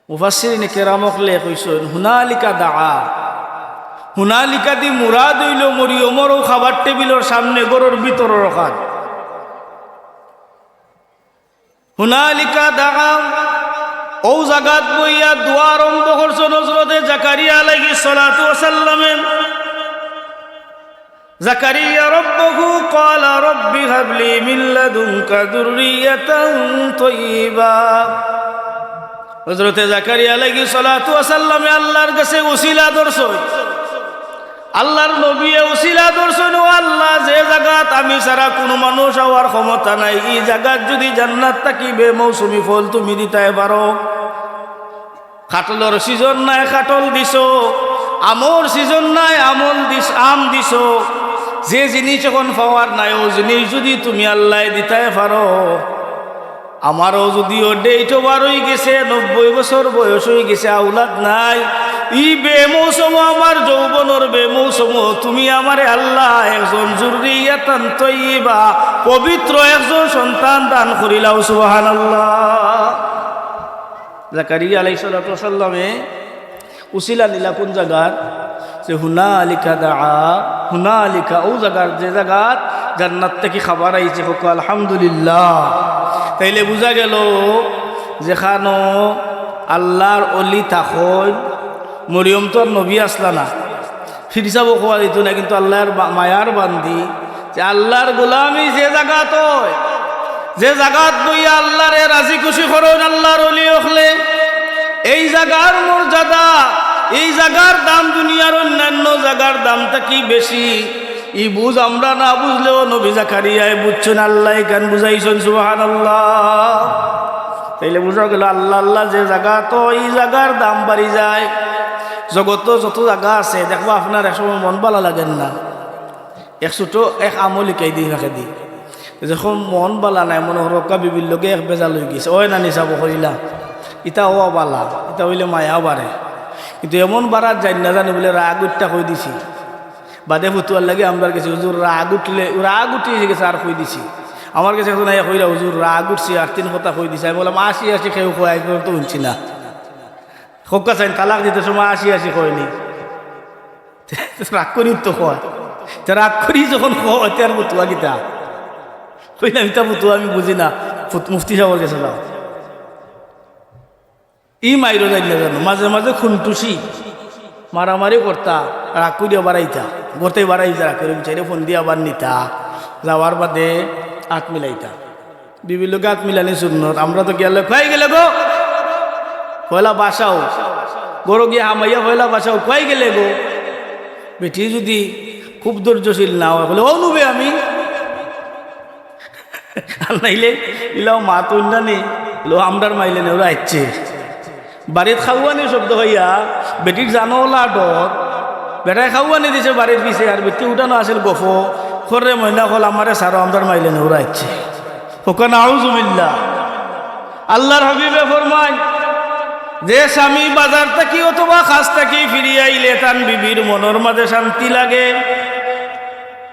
মুফাসসিরিনে কেরাম অকলে কইছইন, হুনালিকা দাআ। হুনালিকা দি মুরাদ অইলো মরিয়মর অউ খাবার টেবিলর সামনে ঘরর ভিতরর অখান। হুনালিকা দাআ, অউ জাগাত বইয়া দোয়া আরম্ভ করছইন হযরতে জাকারিয়া আলাইহিস সালাতু ওয়াস সালামে। জাকারিয়া রাব্বাহু ক্বালা রাব্বি হাবলি মিন লাদুনকা যুররিয়াতান তাইয়্যিবা। হযরতে জাকারিয়া আলাইহিস সালাতু ওয়াস সালামে আল্লার গেছে উসিলা ধরছইন। আল্লার নবীয়ে উসিলা ধরছইন, "ও আল্লা, যে জাগাত আমি ছাড়া কুনু মানুষ আওয়ার ক্ষমতা নাই, ই জাগাত যুদি জান্নাত থাকি বেমৌসুমি ফল তুমি দিতায় পারো।" কাঠলর সিজন নাই, কাঠল দিছো, আমর সিজন নাই, আমল দিছ-, আম দিছো। যে জিনিস অখন পাওয়ার নাই, অউ জিনিস যুদি তুমি আল্লায় দিতায় পারো, আমারও যুদিও date over অইগেছে, নব্বই বছর বয়স অইগেছে, আওলাদ নাই, ই বেমৌসমো, আমার যৌবনর বেমৌসমো তুমি আমারে আল্লা একজন যুররিয়াতান তাইয়্যিবা, পবিত্র একজন সন্তান দান করিলাও। সুবহানাল্লাহ। জাকারিয়া আলাইহিস সালাতু ওয়াস সালামে উসিলা নিলা কুন জাগার? যে হুনালিকা দাআ, হুনালিকা, অউ জাগার, যে জাগাত জান্নাত থাকি খাবার আইছে, কউক্কা আলহামদুলিল্লাহ। তাইলে বুঝা গেলো, যেখানো আল্লার অলি থাকইন, মরিয়ম তো আর নবী আছলা না, ফিরিসাবও কওয়া যাইতো না, কিন্তু আল্লার বা-, মায়ার বান্দি, যে আল্লার গোলামি যে জাগাত অয়, যে জাগাত বইয়া আল্লারে রাজি খুশি করইন আল্লার অলি অকলে, এই জাগার মর্যাদা, এই জাগার দাম দুনিয়ার অইন্যান্য জাগার দাম থাকি বেশি। ই বুঝ আমরা না বুঝলেও নবী জাকারিয়ায় বুঝছইন, আল্লায় ইখান বুঝাইছইন। সুবহানাল্লাহ। তাইলে বুঝা গেলো আল্লা আল্লা যে জাগাত অয়, ই জাগার দাম বাড়ি যায়। জগতো যত জাগা আছে, দেখবা আপনার এক সময় মন ভালা লাগের না। এক ছোট এক আমল হিকাই দেই ফাঁকেদি। যখন মন ভালা নাই, মনো করউক্কা বিবির লগে এক বেজাল অইগেছে, অয় না নি সাব কইলা, ইতা অওয়া ভালা, ইতা অইলে মায়া বাড়ে। কিন্তু এমন বাড়াত যাইন না জানি বুলে রাগ উঠতা কই দিছি। বাদে ফতুয়ার লাগি আমরার গেছে, "হুজুর, রাগ উঠলে, রাগ উঠি গেছে আর কই দিছি।" আমার গেছে একজন আইয়া কইলা, "হুজুর, রাগ উঠছে আর তিন কথা কই দিছি।" আমি বললাম, "আশি আশি কেউ কয়, আইজ পর্যন্ত হুনছি না।" কউক্কা চাইন, তালাক দিতে সময় আশি আশি কয়নি। রাগ করি তো কয়। তে রাগ করি যখন কয়, তে আর ফতুয়া কিতা? কইলাম, "ইতা ফতুয়া আমি বুঝি না, ফুত-, মুফতি সাবর গেছে যাও।" ই মাইরো যাইন না জানো, মাঝে মাঝে খুনটুসি, মারামারি করতা, রাগ করিয়া বাড়াইতা, গতে বাড়াইতা, রাগ করি বিচারে ফোন দিয়া আবার নিতা, যাওয়ার বাদে আত মিলাইতা। বিবির লগে আত মিলানি সুন্নত। আমরা তো গেলে, "কই গেলে গো?" পয়লা বাসাও, ঘরো গিয়া হামাইয়া পয়লা বাসাও, "কই গেলে গো?" বেটি যুদি খুব ধৈর্যশীল না অয়, বলে, "অউ নুবে আমি।" আর নাইলে, ইলাও মাত অইন্যানি, লো আমরার মাইলে নেউরা আইচ্ছে। বাড়িত খাওয়ানি শব্দ অইয়া, বেটির জানো ওলা ডর, বেটায় খাওয়ানি দিছে বাড়ির পিছে, আর বেটি উঠানো আছিল গফ, খররে ময়না কল আমারে সারো, আমরার মাইলে নেউরা আইচ্ছে। কউক্কা নাউজুবিল্লাহ। আল্লার হাবিবে ফরমাইন, যে স্বামী বাজার থাকি অথবা কাজ থাকি ফিরিয়া আইলে তান বিবির মনর মাঝে শান্তি লাগে,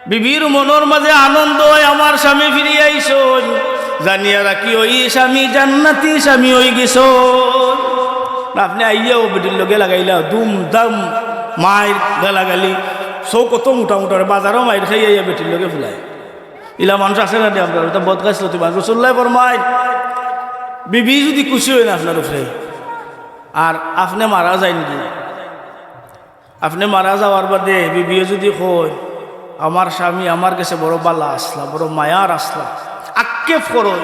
বিবির মনর মাঝে আনন্দ অয়, আমার স্বামী ফিরিয়া আইছইন, জানিয়া রাখিও, ই স্বামী জান্নাতি স্বামী অইগেছইন। আপনে আইয়াউ বেটির লগে লাগাইলা দুম দাম মাইর গালাগালি, চউখ অত মুটা মুটা, বাজারো মাইর খাইয়া আইয়া বেটির লগে ফুলায়। ইলা মানুষ আছে না নি আমরার? ইতা বদখাসলতি মানুষ। রাসুলুল্লায় ফরমাইন, বিবি যুদি খুশি অইন আপনার উপরে, আর আপনে মারা যাইনগি, আপনে মারা যাওয়ার বাদে বিবিয়ে যুদি কইন, "আমার স্বামী আমার গেছে বড় ভালা আছলা, বড় মায়ার আছলা," আক্ষেপ করইন,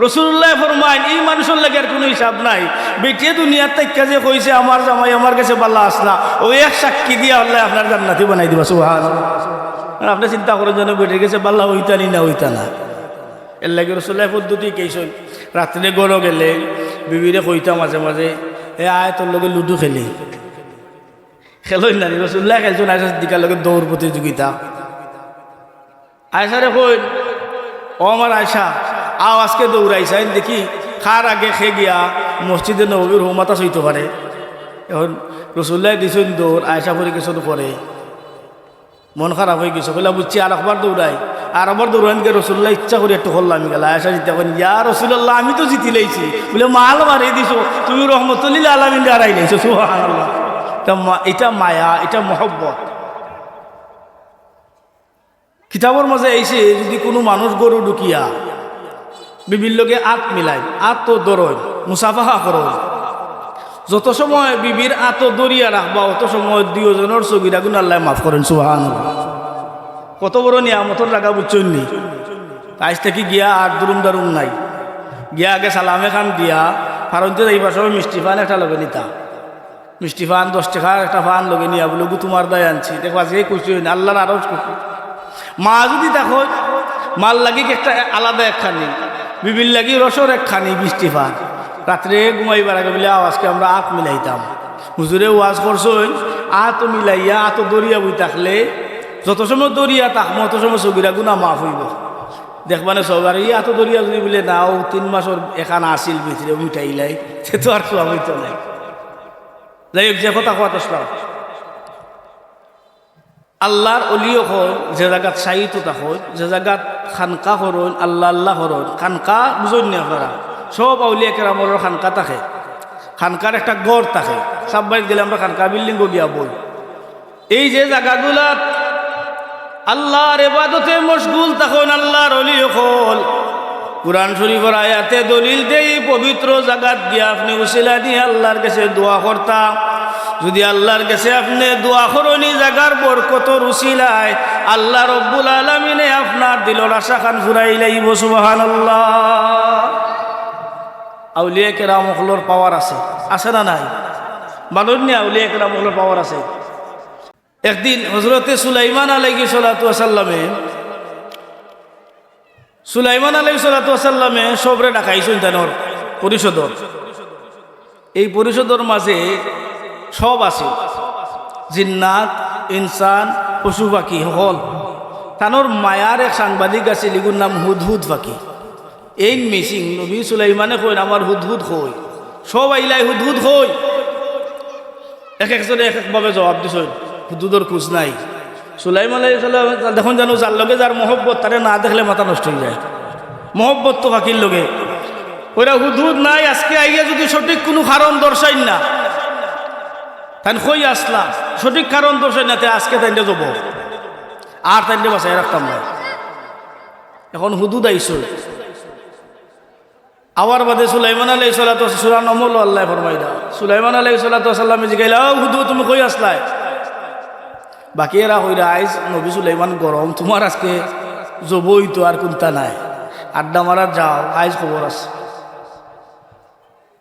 রাসুলুল্লায় ফরমাইন, ই মানুষর লাগি আর কুনু হিসাব নাই। বেটিয়ে দুনিয়াত থাকিয়া যে কইছে, "আমার জামাই আমার গেছে ভালা আছলা," অউ এক সাক্ষী দিয়া আল্লায় আপনার জান্নাতি বানাই দিবা। সুবহানাল্লাহ। আর আপনে চিন্তা করইন যেন বেটির গেছে ভালা অইতা নি না অইতা না। এরলাগি রাসুলুল্লায় পদ্ধতি হিকাইছইন, রাত্রে ঘরো গেলে বিবিরে কইতা মাঝে মাঝে, "এ আয়, তোর লগে লুডু খেলি।" খেলইন না নি? রাসুলুল্লায় খেলছইন আয়েশা সিদ্দিকার লগে দৌড় প্রতিযোগিতা। আয়েশারে কইন, "ও আমার আয়েশা, আও আজকে দৌড়াই চাইন দেখি কার আগে কে গিয়া মসজিদে নববীর হউ মাথা ছুইতো পারে।" এখন রাসুলুল্লায় দিছইন দৌড়, আয়েশা পড়ি গেছইন পরে। মন খারাপ অইগেছে, কইলা, "বুঝছি, আরকবার দৌড়াই।" আরকবার দৌড়াইন গিয়া রাসুলুল্লায় ইচ্ছা করি একটু খোল্লা আমি গেলা। আয়েশা জিতা কইন, "ইয়া রাসুলুল্লাহ, আমি তো জিতিলাইছি।" বুলে, "মাল মারি দিছো, তুমি রহমতুল্লিল আলামিনরে হারাইলাইছো।" সুবহানাল্লাহ। ইটা মা-, ইটা মায়া, ইটা মহব্বত। কিতাবর মাঝে আইছে, যুদি কুনু মানুষ ঘরো ঢুকিয়া বিবির লগে আত মিলাইন, আত তো ধরইন, মুসাফাহা করইন, যত সময় বিবির আত ধরিয়া রাখবা, অত সময় দুইওজনর সগিরা গুনা আল্লায় মাফ করইন। সুবহানাল্লাহ। কত বড় নিয়ামতর জাগা বুঝছইন নি? আইজ থাকি গিয়া আর দুরুম দারুম নাই, গিয়া আগে সালামে খান দিয়া, ফারন্তে যাইবার সময় মিষ্টি পান একটা লগে নিতা। মিষ্টি পান, দশ টেকার একটা পান লগে নিয়া বুলে, "ওগু তুমার দায় আনছি।" দেখবা, যে খুশি অইন, আল্লার আরশ খুশি। মা যুদি থাকইন, মার লাগি একটা আলাদা একখানি, বিবির লাগি রসর একখানি মিষ্টি পান। রাত্রে ঘুমাইবার আগে বুলে, "আও, আজকে আমরা আত মিলাইতাম।" হুজুরে ওয়াজ করছইন, আত মিলাইয়া, আত ধরিয়া বই থাকলে, যত সময় ধরিয়া থাকমু, অত সময় সগিরা গুনা মাফ অইবো। দেখবানে সব, আর ই আত ধরিয়া যুদি বুলে, "না, অউ তিন মাসর এখান আছিল ভিতরে, মিটাইলাই," তে তো আর সওয়াব অইতো নায়। যাই হউক, যে কথা কওয়াত আছলাম, আল্লার অলি অকল যে জাগাত শায়িত থাকইন, যে জাগাত খানকা করইন, আল্লা আল্লা করইন, খানকা বুঝইন নি আপনারা? সব আউলিয়া কেরামর খানকা থাকে, খানকার একটা ঘর থাকে। সাব্বাইত গেলে আমরা খানকা বিল্ডিংও গিয়া বই। এই যে জাগাগুলাত আল্লার ইবাদতে মশগুল থাকইন আল্লার অলি অকল, কুরআন শরিফর আয়াতে দলিল দেয়, পবিত্র জাগাত গিয়া আপনে উছিলা দিয়া আল্লার গেছে দোয়া করতা। যুদি আল্লার গেছে আপনে দোয়া করইন ই জাগার বরকতর উছিলায়, আল্লা রব্বুল আলামিনে আপনার দিলর আশা খান ফুরাইলাইবো। সুবহানাল্লাহ। আউলিয়া কেরাম অকলর পাওয়ার আছে, আছে না নাই? মানইন নি আউলিয়া কেরাম অকলর পাওয়ার আছে। একদিন হজরতে সুলাইমান আলাইহিস সালাতু ওয়াস সালামে, সুলাইমান আলাইহিস সালাতু ওয়াস সালামে সবরে ডাকাইছইন তানর পরিষদর। এই পরিষদর মাঝে সব আছে, জিন্নাত, ইনসান, পশু পাখি হকল। তানর মায়ার এক সাংবাদিক আছিল, ইগুর নাম হুদহুদ পাখি। এইন মিসিং, নবী সুলাইমানে কইন, "আমার হুদহুদ কই?" সব আইলায়, "হুদহুদ কই?" এক একজনে এক একভাবে জবাব দিছইন, "হুদহুদর খুঁজ নাই।" সুলাইমান আলাইহিস সালাম দেখইন জানো, যার লগে যার মহব্বত, তারে না দেখলে মাথা নষ্ট অইযায়। মহব্বত তো পাখির লগে। কইরা, "হুদহুদ নাই, আজকে আইয়া যুদি সঠিক কুনু কারণ দর্শাইন না, তাইন কই আছলা, সঠিক কারণ দর্শাইন না, তে আজকে তাইনরে জবো, আর তাইনরে বাঁচাইয়া রাখতাম না।" এখন হুদহুদ আইছইন। আওয়ার বাদে সুলাইমান আলাইহিস সালাতু ওয়াস সালাম, সূরা নমল আল্লায় ফরমাইরা, সুলাইমান আলাইহিস সালাতু ওয়াস সালামে জিগাইলা, "ও হুদহুদ, তুমি কই আছলায়?" বাকি এরা কইরা, "আইজ নবী সুলাইমান গরম, তুমার আজকে জবো অইতো আর কুন্তা নাই, আড্ডা মারাত যাও, আইজ খবর আছে।"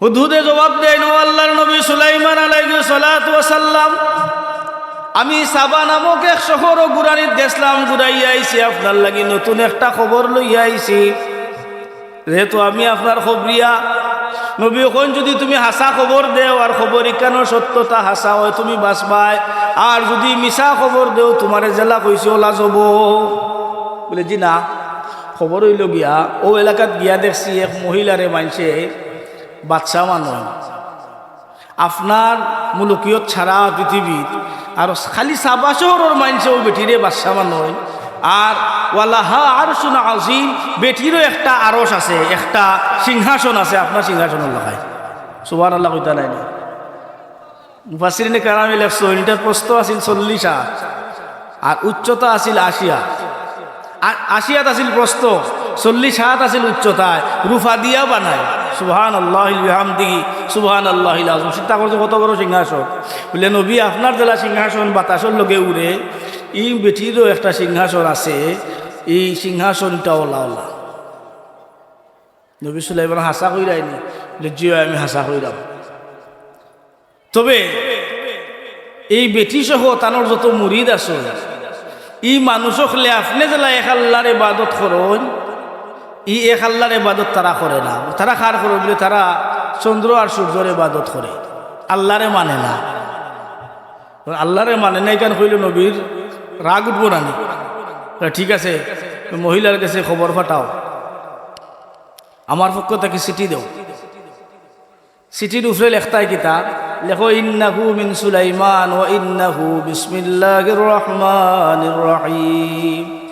হুদহুদে জবাব দেইন, "ও আল্লার নবী সুলাইমান আলাইহিস সালাতু ওয়াস সালাম, আমি সাবা নামক এক শহরো ঘুরানিত গেছলাম, ঘুরাইয়া আইছি, আপনার লাগি নতুন একটা খবর লইয়া আইছি।" যেহেতু আমি আপনার খবরিয়া, নবী কইন, "যুদি তুমি হাছা খবর দেও আর খবর ইখানর সত্যতা হাছা অয়, তুমি বাঁচবায়, আর যুদি মিছা খবর দেও, তুমারে যেলা কইছি অলা জবো।" বুলে, "জি না।" খবর অইলো গিয়া, অউ এলাকাত গিয়া দেখছি এক মহিলারে মানষে বাদশা মানইন। আপনার মুলুকিয়ত ছাড়া পৃথিবীত আর খালি সাবা শহরর মানষে অউ বেটিরে বাদশা মানইন। আর ওয়ালাহা আরশুন আজিম, বেটিরও একটা আরশ আছে, একটা সিংহাসন আছে, আপনার সিংহাসনর লাখান। সুবহানাল্লাহ কইতা নায় নি? মুফাসসিরিনে কেরামে লেখছইন, ইটার প্রস্থ আছিল চল্লিশ হাত, আর উচ্চতা আছিল আশি হাত। আ-, আশি হাত আছিল প্রস্থ, চল্লিশ হাত আছিল উচ্চতায়, রূপা দিয়া বানাইল। সুবহানাল্লাহি ওয়া বিহামদিহি, সুবহানাল্লাহিল আযীম। চিন্তা করছো কত বড় সিংহাসন। বুলে, "নবী, আপনার যেলা সিংহাসন বাতাসর লগে উড়ে, ই বেটিরও একটা সিংহাসন আছে, ই সিংহাসনটা অলা অলা।" নবী সুলাইমান হাছা কইরা নি? বুলে, "জি অয়, আমি হাছা কইরাম।" তবে এই বেটি সহ তানর যত মুরিদ আছে, ই মানুষ অকলে আপনে যেলা এক আল্লাহর ইবাদত করইন, ই এক আল্লাহর ইবাদত তারা করে না। তারা কার করে? বুলে, তারা চন্দ্র আর সূর্যর ইবাদত করে, আল্লাহরে মানে না। আল্লাহরে মানে না, ইখান কইলে নবীর রাগ উঠবো না নি? তা ঠিক আছে, মহিলার গেছে খবর পাঠাও, আমার পক্ষ থাকি চিঠি দেও। চিঠির উপরে লেখতায় কিতা? লেখো, "ইন্নাহু মিন সুলাইমান ওয়া ইন্নাহু বিসমিল্লাহির রহমানির রহিম।"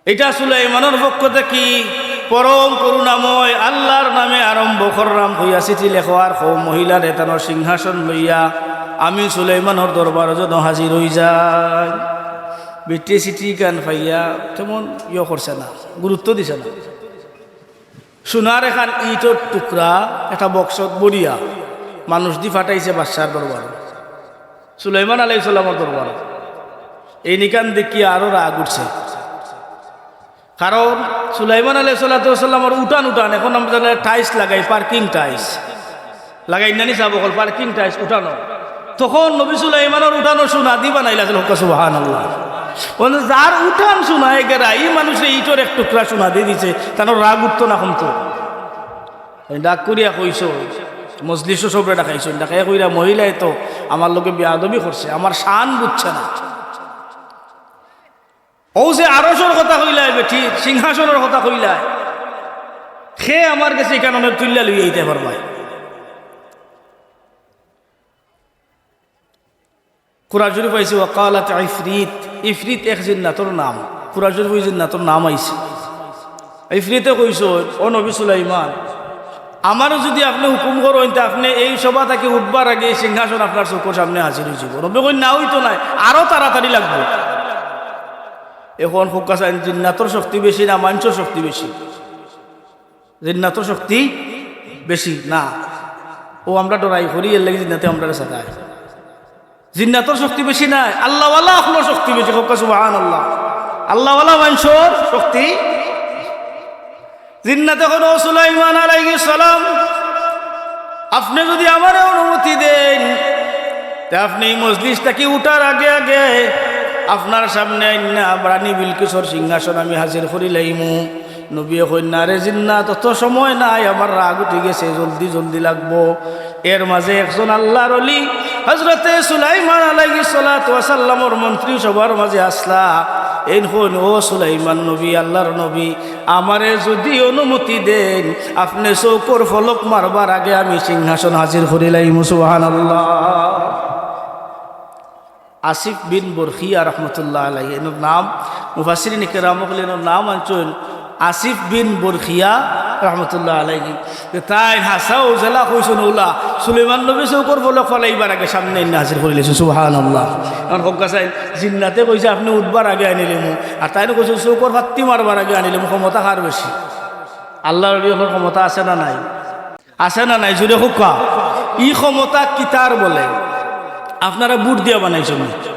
ইটা সুলাইমানর পক্ষ থাকি পরম করুণাময় আল্লাহর নামে আরম্ভ কররাম কইয়া চিঠি লেখো, আর কও, মহিলারে তানর সিংহাসন লইয়া আমি সুলাইমানর দরবারো যেন হাজির অই যাই। বেটিয়ে চিঠিখান পাইয়া তেমন ইয়ে করছে না, গুরুত্ব দিছে না। সোনার এখান ইটর টুকরা, একটা বক্সত ভরিয়া মানুষ দি পাঠাইছে বাদশার দরবারো, সুলাইমান আলাইহিস সালামর দরবারো। এইনিখান দেখিয়া আরো রাগ উঠছে, কারণ সুলাইমান আলাইহিস সালাতু ওয়াস সালামর উঠান, উঠান, এখন আমরা জানি টাইলস লাগাই, পার্কিং টাইলস লাগাই, নানি সাব অকল, পার্কিং টাইলস উঠানো। তখন নবী সুলাইমানর উঠানো সোনা দি বানাইলা আছিল, হক্কা সুবহানাল্লাহ। অনে যার উঠান সোনায় গেরা, ই মানুষে ইটর এক টুকরা সোনা দি দিছে, তানর রাগ উঠতো না কমতো? রাগ করিয়া কইছো, মজলিসো সবরে ডাকাইছো, ডাকাইয়া কইরা, "মহিলায় তো আমার লগে বেয়াদবি করছে, আমার শান বুঝছে না।" অউ যে আরশর কথা কইলায়, বেটির সিংহাসনর কথা কইলায়, কে আমার গেছে ইখান অনে তুলিয়া লইয়া আইতে পারবায়? কুরআন শরীফ আইছে, "ওয়াকালাত ইফরিত।" ইফরিত এক জিন্নাতর নাম। কুরআন শরীফ ওই জিন্নাতর নাম আইছে। ইফরিতে কইছে, "ও নবী সুলাইমান, আমারে যুদি আপনে হুকুম করইন, তে আপনে এই সভা থাকি উঠবার আগে এই সিংহাসন আপনার চউখর সামনে হাজির অই যিবো।" নবী কইন, "না, অইতো নায়, আরো তাড়াতাড়ি লাগবো।" এখন হক্কা চাইন, জিন্নাতর শক্তি বেশি না মানষর শক্তি বেশি? জিন্নাতর শক্তি বেশি না। অউ আমরা ডরাই করি, এরলাগি জিন্নাতে আমরারে সাতায়। জিন্নাতর শক্তি বেশি নায়, আল্লাহওয়ালা অকলর শক্তি বেশি। হক্কা সুবহানাল্লাহ। আল্লাহওয়ালা মানষর শক্তি। জিন্নাতে কইন, "ও সুলাইমান আলাইহিস সালাম, আপনে যুদি আমারে অনুমতি দেইন, তে আপনে ই মজলিস থাকি উঠার আগে আগে আপনার সামনে আইন্না রানী বিলকিসর সিংহাসন আমি হাজির করিলাইমু।" নবীয়ে কইন, "না রে জিন্নাত, অত সময় নাই, আমার রাগ উঠি গেছে, জলদি জলদি লাগবো।" এর মাঝে একজন আল্লাহর ওলি হযরতে সুলাইমান আলাইহিস সালাতু ওয়াস সালামর মন্ত্রী সভার মাঝে আছলা। এইন কইন, "ও সুলাইমান নবী, আল্লাহর নবী, আমারে যুদি অনুমতি দেইন, আপনে চউখর ফলক মারবার আগে আমি সিংহাসন হাজির করিলাইমু।" সুবহানাল্লাহ। আসিফ বিন বরখিয়া রহমতুল্লাহ আলাইহি, এনর নাম, মুফাসসিরিন কেরাম অকলে এনর নাম আনছইন আসিফ বিন বরখিয়া রহমতুল্লাহ আলাইহি। যে তাইন হাছাউ যেলা কইছইন অউলা, সুলাইমান নবী চউখর ফলক ফালাইবার আগে সামনে আইন্না হাজির করিলাইছইন। সুবহানাল্লাহ। এখন হক্কা চাইন, জিন্নাতে কইছে, "আপনে উঠবার আগে আনিলিমু," আর তাইন কইছইন, "চউখর ফাত্তি মারবার আগে আনিলিমু।" ক্ষমতা কার বেশি? আল্লাহর ওলি অকলর ক্ষমতা আছে না নাই? আছে না নাই? জুরে কউক্কা। ই ক্ষমতা কিতার বলে? আপনারা ভোট দিয়া বানাইছইন নি?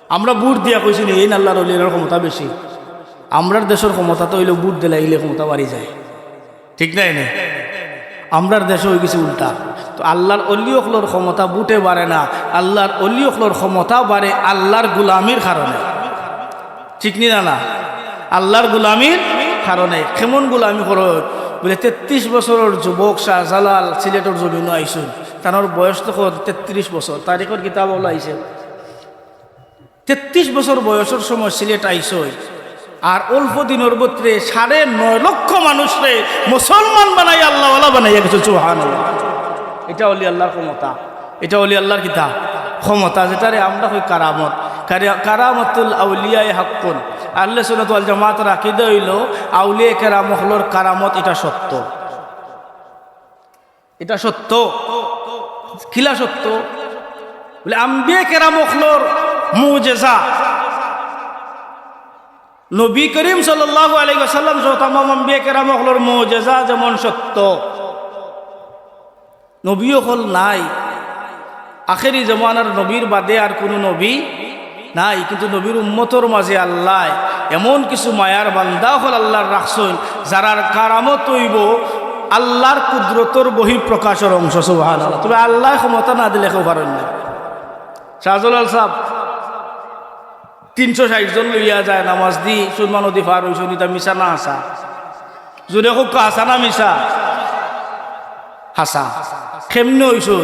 আমরা ভোট দিয়া কইছি নি, এইন আল্লাহর ওলি, এনর ক্ষমতা বেশি। আমরার দেশর ক্ষমতা তো অইলো ভোট দিলাইলে ক্ষমতা বাড়ি যায়, ঠিক না নি? আমরার দেশো অইগেছে উল্টা। তো আল্লাহর ওলি অকলর ক্ষমতা ভোটে বাড়ে না, আল্লাহর ওলি অকলর ক্ষমতা বাড়ে আল্লাহর গুলামির কারণে। ঠিক নি না, না? আল্লাহর গুলামির কারণে। কেমন গুলামি করো? বুলে, তেত্রিশ বছরর যুবক শাহজালাল সিলেটর জমিনো আইছইন। তানর বয়স তখন তেত্রিশ বছর। তারিখর কিতাব অলা আইছে। তেত্রিশ বছর বয়সর সময় সিলেট আইছইন। আর অল্প দিনর ভিতরে সাড়ে নয় লক্ষ মানুষরে মুসলমান বানাইয়া আল্লাহওয়ালা বানাইয়া গেছে। সুবহানাল্লাহ। ইটা অলি আল্লাহর ক্ষমতা, ইটা অলি আল্লাহর কিতা? ক্ষমতা, যেটারে আমরা কই কারামত। কারা-, কারামাতুল আউলিয়ায়ে হাক্কুন। আহলে সুন্নাত ওয়াল জামাতর আকিদা অইলো আউলিয়ায়ে কেরাম অকলর কারামত ইটা সত্য। ইটা সত্য। কিলা সত্য? বলে, আম্বিয়া কেরাম অকলর মুজেজা, নবী করিম সাল্লাল্লাহু আলাইহি ওয়াসাল্লাম সহ তামাম আম্বিয়া কেরাম অকলর মুজেজা যেমন সত্য, নবী অকল নাই, আখেরি জমানার নবীর বাদে আর কুনু নবী নাই, কিন্তু নবীর উম্মতর মাঝে আল্লায় এমন কিছু মায়ার বান্দা অকল আল্লাহর রাখছইন, যারার কারামত অইবো আল্লাহর কুদরতর বহিঃপ্রকাশর অংশ। সুবহানাল্লাহ। তবে আল্লায় ক্ষমতা না দিলে কেউ পারইন না। শাহজালাল সাহেব তিনশো ষাইট জন লইয়া যায় নামাজ দি সুরমা নদী পার অইছইন, ইটা মিছা না হাছা? জোরে কউক্কা, হাছা না মিছা? হাছা। কেমনে অইছে?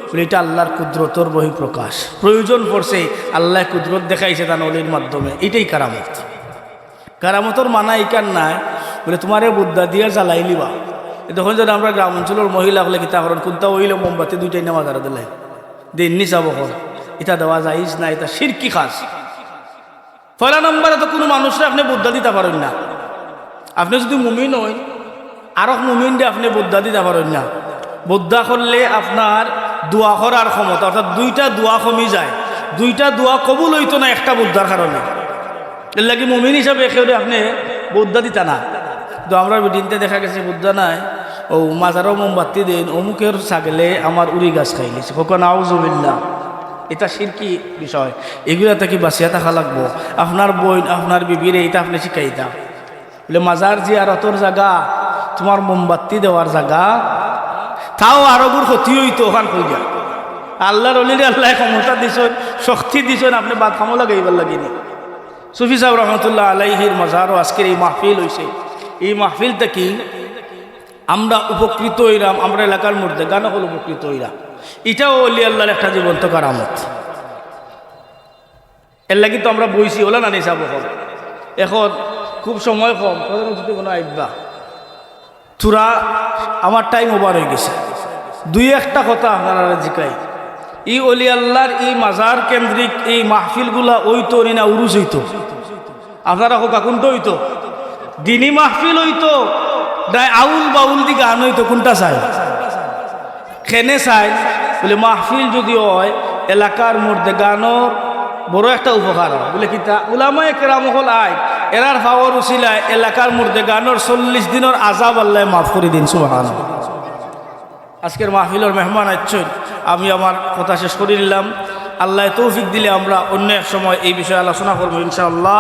বলে, ইটা আল্লাহর কুদরতর বহিঃপ্রকাশ। প্রয়োজন পড়ছে, আল্লায় কুদরত দেখাইছে তান অলির মাধ্যমে, ইটাই কারামত। কারামতর মানা ইখান নায়, বলে, তুমারে বুদ্ধা দিয়া জ্বালাইলিবা। এ তখন যদি আমরা গ্রাম অঞ্চলর মহিলা অকলে কিতা করইন, কুন্তা অইলে মোমবাতি দুইটাই না মাজারে দিলাই, দিন নিসাব অকল, ইটা দেওয়া জায়েজ না, ইটা শিরকি কাজ। পয়লা নম্বরে তো কুনু মানুষরে আপনে বুদ্ধা দিতা পারইন না। আপনে যদি মুমিন অইন, আরক মুমিনরে আপনে বুদ্ধা দিতা পারইন না। বুদ্ধা করলে আপনার দোয়া করার ক্ষমতা, অর্থাৎ দুইটা দোয়া কমি যায়, দুইটা দোয়া কবুল অইতো না একটা বুদ্ধার কারণে। এরলাগি মুমিন হিসাবে কেউরে আপনে বুদ্ধা দিতা না। তো আমরার বেটিন্তে দেখা গেছে বুদ্ধা নাই, অউ মাজারো মোমবাতি দেইন, অমুকর ছাগলে আমার উরি গাছ খাইলিছে। কউক্কা নাউজুবিল্লাহ। ইটা শিরকি বিষয়, ইগুলা থাকি বাচিয়া থাকা লাগবো। আপনার বইন, আপনার বিবিরে ইটা আপনে শিখাইতা। বলে, মাজার জিয়ারতর জাগা, তুমার মোমবাতি দেওয়ার জাগা, তাও আরগুর ক্ষতি অইতো অখান কইয়া। আল্লাহর অলিরে আল্লায় ক্ষমতা দিছইন, শক্তি দিছইন, আপনে বাদ কামো লাগাইবার লাগি নি। সুফি সাহেব রহমতুল্লাহ আলাইহির মাজারো আজকের এই মাহফিল অইছে, এই মাহফিল থাকি আমরা উপকৃত অইলাম, আমরা এলাকার মুর্দেগান অকল উপকৃত অইলাম। ইটাও অলি আল্লাহর একটা জীবন্ত কারামত। এরলাগি তো আমরা বইছি, অলা না নি সাব অকল। এখন খুব সময় কম, প্রধান অতিথি মনে হয় আইবা। থুড়া আমার time over অইগেছে। দুই একটা কথা আপনারারে জিকাই, ই অলি আল্লাহর ই মাজার কেন্দ্রিক ই মাহফিলগুলা অইতো নি না উরুস অইতো? আপনারা কউক্কা কুনটা অইতো? দিনি মাহফিল অইতো, নায় আউল বাউল দি গান অইতো, কুনটা চাইন? কেনে চাইন? বলে, মাহফিল যদি অয়, এলাকার মুর্দেগানর বড় একটা উপকার অয়। বলে, কিতা? উলামায়ে কেরাম অকল আইন, এরার পাওর উছিলায় এলাকার মুর্দেগানর চল্লিশ দিনর আজাব আল্লায় মাফ করি দিন। সুবহানাল্লাহ। আজকের মাহফিলর মেহমান আইছইন, আমি আমার কথা শেষ করি নিলাম। আল্লায় তৌফিক দিলে আমরা অন্য এক সময় এই বিষয়ে আলোচনা করবো ইনশাআল্লাহ।